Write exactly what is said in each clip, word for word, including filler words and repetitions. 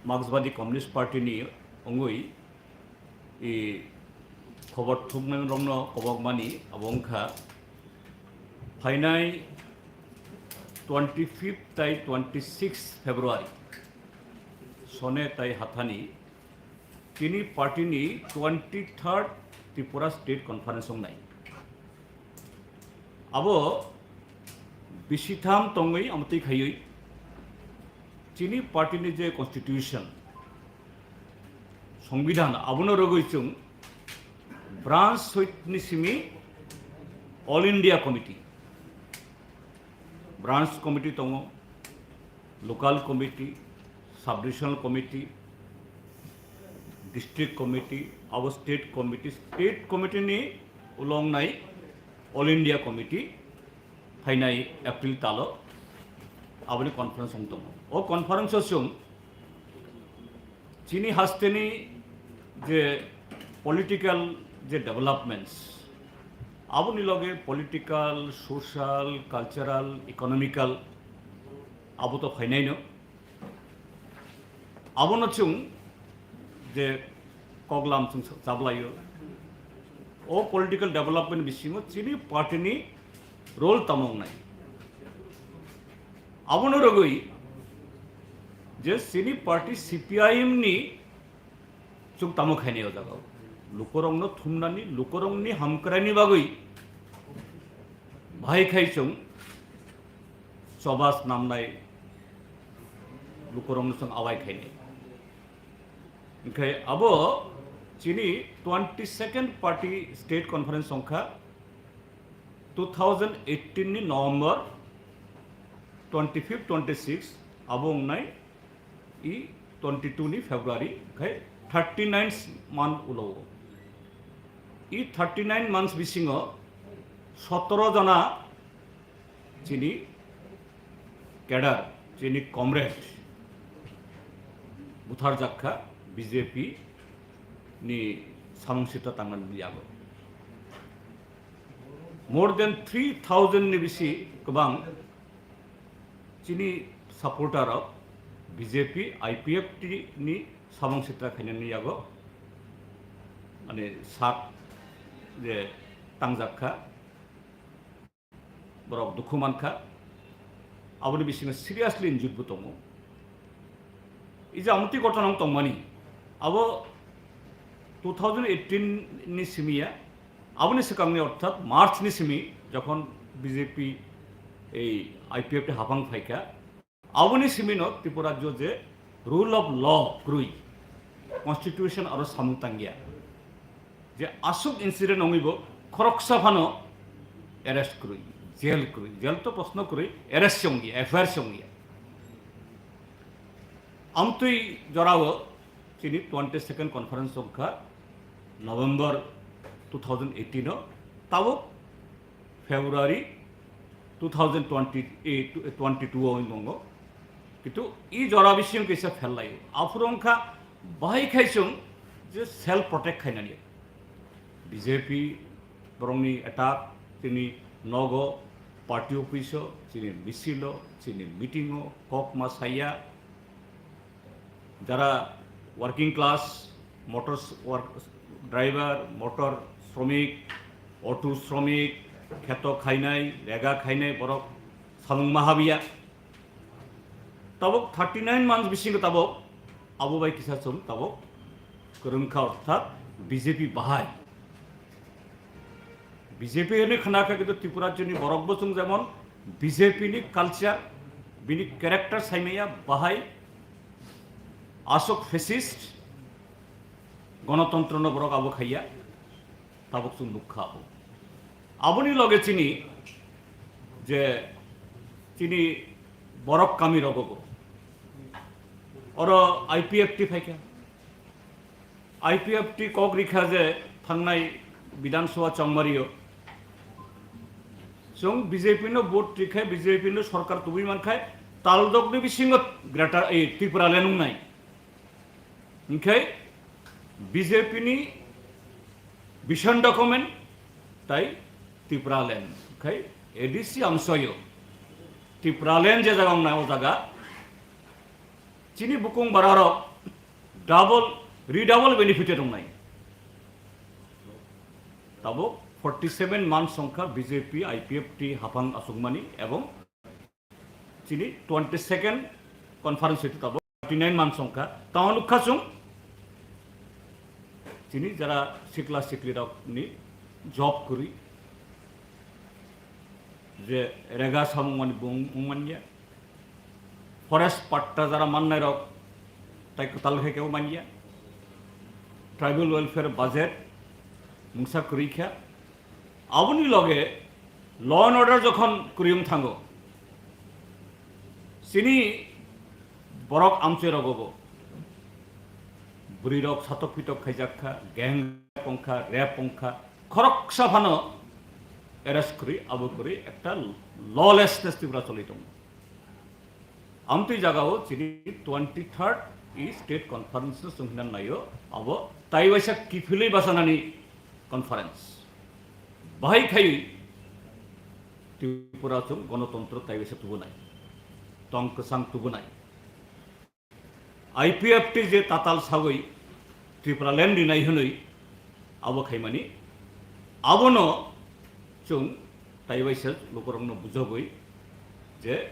Marxbadi Communist Party ni wngwi i khobor thumnairokno kobokmani abo wngkha phainai twenty fifth tai twenty sixth February sone tai hathani chini party ni twenty third Tripura State Conference wngnai. Abo bisitham tongwi amtwi khaiwi chini party ni je constitution, songbidhan, abono rwgwi chwng branch soit ni simi All India Committee, branch committee tongo, local committee, sub-divisional committee, district committee, abo state committee, state committee ni ulo wngnai All India Committee phainai April talo aboni conference wng tongo. O conference o chwng chini hasteni je political je developments, aboni loge political, social, cultural, economical, abo to phainaino. Abono chwng je koklam chwng chablaio. O political development bisingo chini party ni role tamo wngnai. Abono rwgwi je chini party C P I M ni chwng tamo khainai o jaga o. Lukurokno thumnani, lukurokni hamkraini bagwi bahai khai chwng chobas namnai lukurokno chwng awai khainai. Hinkhe abo chini twenty second party state conference wngkha two thousand eighteen ni November twenty fifth, twenty six abo wngnai i twenty two ni February khai thirty nine month ulo. I thirty nine months bisingo sotoro jona chini cadre, chini comrade butharjakha B J P ni samung sita tangnani yago. More than three thousand ni bisi kwbang chini supporter rok B J P I P F T ni samung sitra khainani yago, mane, sak je tangjak kha, borok dukhu man kha, aboni bisingo seriously injured bo tongo. Ija amtwi ghotona wng tongmani, abo two thousand eighteen ni simi ya, aboni swkangni orthat March ni simi jokhon B J P ei I P F T haphang phaikha, aboni simi no Tripura rajyo je rule of law kwrwi, constitution aro samung tangya. Je aswk incident wngwi bo khoroksa phano arrest kwrwi, jail kwrwi, jail to proshno kwrwi, arrest se wngya, F I R se wngya. Amtwi jorao chini twenty second conference wngkha November two thousand eighteen o, tabuk February two thousand twenty, eh, twenty two o wngwi tongo. Kintu i jora bising kaisa phel laio. Aphuru wngkha bahai khai chwng je self protect khainani. B J P borokni attack, chini nogo, party office o, chini misil o, chini meeting o, kok ma saya, jara working class, motor s-, work, driver, motor shromik, auto shromik, kheto khainai, rega khainai borok samung ma habya. Tabuk thirty nine months bisingo tabuk abo bai kisa chwng tabuk kwrwng kha, orthat B J P bahai. B J P hwnwi khna kha, kintu Tripura rajyoni borok bo chwng jemon B J P ni culture, bini character saimaya bahai aswk fascist, gonotontro no borok abo khaiya, tabuk chwng nukha abo. Aboni loge chini je chini borok kami rogo bo oro I P F T phaikha. I P F T kok rikha je thangnai Bidhan Sabha chongmario chwng B J P no vote rikhai, B J P no sorkar tubui mankhai, taldok ni bisingo Greater, eh, Tripura le nungnai. Hinkhe B J P ni vision document tai Tipraland khai A D C amsoyo Tipraland je jaga wngnai o jaga chini bukung bararok Double, redouble benefited wngnai. Tabuk forty seven man songkha B J P I P F T haphang achukmani ebong chini twenty second conference hwtwi tabuk thirty nine man songkha. Tamo nukha chwng chini jara sikla sikli rokni job kwrwi je rega samung mani bung wngmanya. Forest patta jara mannai rok tai kwtal khe kebo manya. Tribal welfare budget mungsa kwrwi kha. Aboni loge law and order jokhon kwrwi wng thango, chini borok amchoi rogo bo bwrwi rok satok pitok khaijak kha, gang wngkha, rape wngkha, khoroksa phano arrest kwrwi, abo kwrwi ekta lawlessness Tripura choli tongo. Amtwi jagao chini twenty third i state conference no chwng hwnna naio, abo taiwaisa kiphilwi bachanani conference. Bahai khaiwi Tripura chwng gonotontro taiwaisa tubunai, tong kwchang tubunai. I P F T je tatal sagwi Tripura land rinai hwnwi abo khaimani, abono chwng taiwaisa lukurokno bujogwi je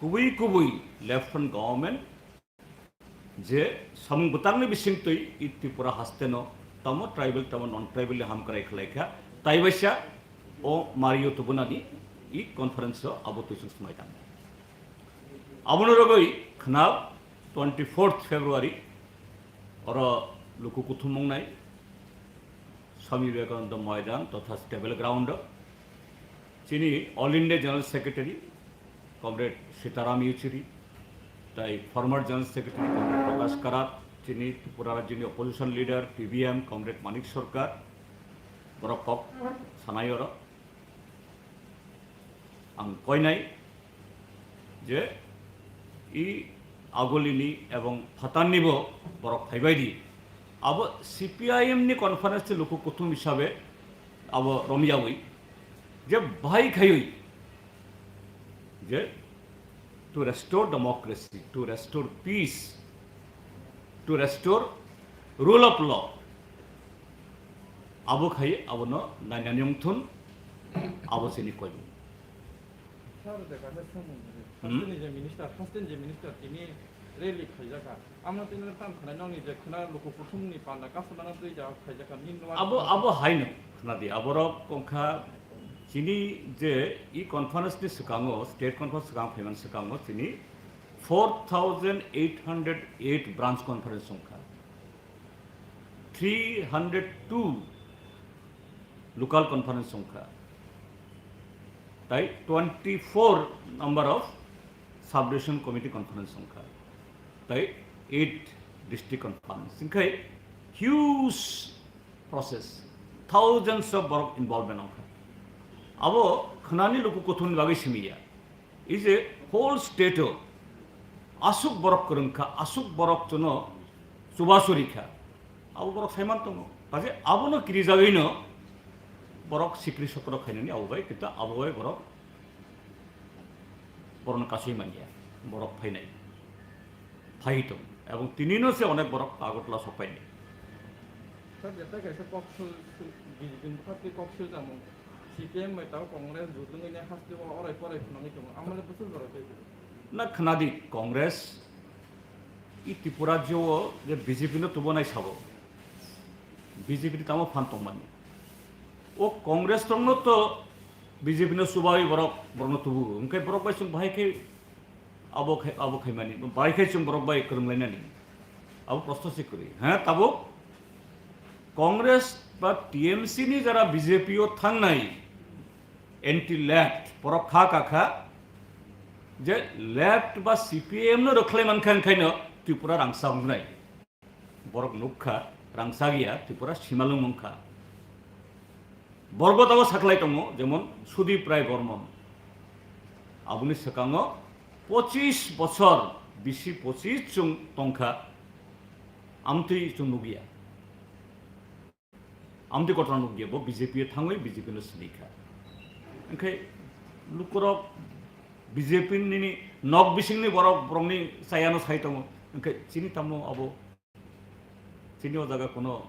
kubui kubui left front government je samung bwtangni bisingtwi i Tripura hasteno tamo tribal tamo non tribal ni hamkrai khlaikha, taiwaisa o mario tubunani i conference o abo twisung swmai tangkha. Abono rogwi khna twenty fourth February oro luku kuthum wngnai Swami Vivekananda Maidan totha Stable Ground o chini All India General Secretary Comrade Sitaram Yechury, tai former General Secretary Comrade Prakash Karat, chini Tripura Rajyoni Opposition Leader T B M Comrade Manik Sarkar, borok kok sanai oro. Ang koinai je i agolini ebong phatarnibo borok phaibaidi. Abo C P I M ni conference ni luku kuthum hisabe abo romyawi je bahai khaiwi je to restore democracy, to restore peace, to restore rule of law. Abo khai abono nainani wngthun, abo chini koibu. Sir, de kasa samung de. Hmm? Hasteni je minister, hasteni je minister, tini rally khaijaka. Amo tini tam khanai nokni je khna luku kuthumni panda kasamano twi ja khaijaka, ni nwa abo, abo haino khnadi, aborok wngkha chini je e conference ni swkango, state conference swkang phaiman swkango chini four thousand eight hundred eight branch conference wngkha. Three hundred two local conference wngkha, tai twenty four number of sub division committee conference wngkha, tai eight district conference, wngkhai huge process, thousands of borok involvement wngkha. Abo khnani luku kuthumni bagwi simiya. Is a whole state o asuk borok kwrwng kha, asuk borok chwngno chubasuri kha. Abo borok saiman tongo. Kaje abono kirijagwino borok sikri sokro khainani abo bai, kintu abo bai borok borokno kasui manya, borok phainai. Phai tong. Ebong tinino se onek borok Agartala sok phainai. Sir, jeta kaisa kok sul, sul, B J P ni party kok sul jamo. C P M bai tao Congress judungwi ne haste o orai porai phunangwi tongo. Amole bwswk jora tei. Na khnadi Congress i Tripura jio je B J P no tubunai sabo. B J P ni tamo phan tongmani. O Congress tongno to B J P no subai borok, borokno tubu. Hwnkhe borok bai chwng bahai khe abo khai, abo khaimani. Bahai khe chwng borok bai kwrwnglainani. Abo prosto se kwrwi. Ha, tabuk Congress ba T M C ni jara B J P o thangnai anti left borok kha ka kha je left ba C P M no rwkhlai mankha, onkhaino Tripura rangsa wngnai. Borok nukha, rangchak ya, Tripura simalwng wngkha. Borok bo tabuk saklai tongo, jemon Sudip Rai Bormon. Aboni swkango pochis bochor, bisi pochis chwng tongkha, amtwi chwng nukya. Amtwi kotor nukya, bo B J P o thangwi B J P no sini kha. Onkhe lukurok B J P nini nok bisingni borok, borokni chayano sai tongo. Onkhe chini tamo abo Chini o jaga kono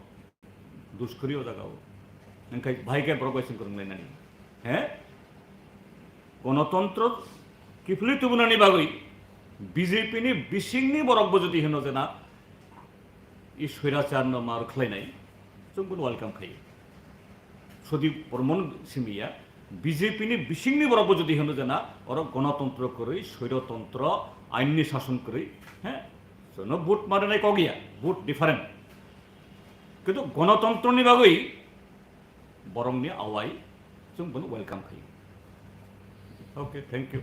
duskuri o jaga o. Engkai bhai ke borok bai sing kwrwng lainani. He? Gonotontro kiphilwi tubunani bagwi B J P ni bisingni borok bo jodi hino jena i swairacharno mar khlainai, chwng bono welcome khaio. Sudip Bormon simiya, B J P ni bisingni borok bo jodi hino jena, oro gonotontro kwrwi, swairotantro, ainni sason kwrwi, he? Jono vote marinai kok ya, vote different. Kintu gonotontroni bagwi borokni awai chwng bono welcome khaio. Okay, thank you.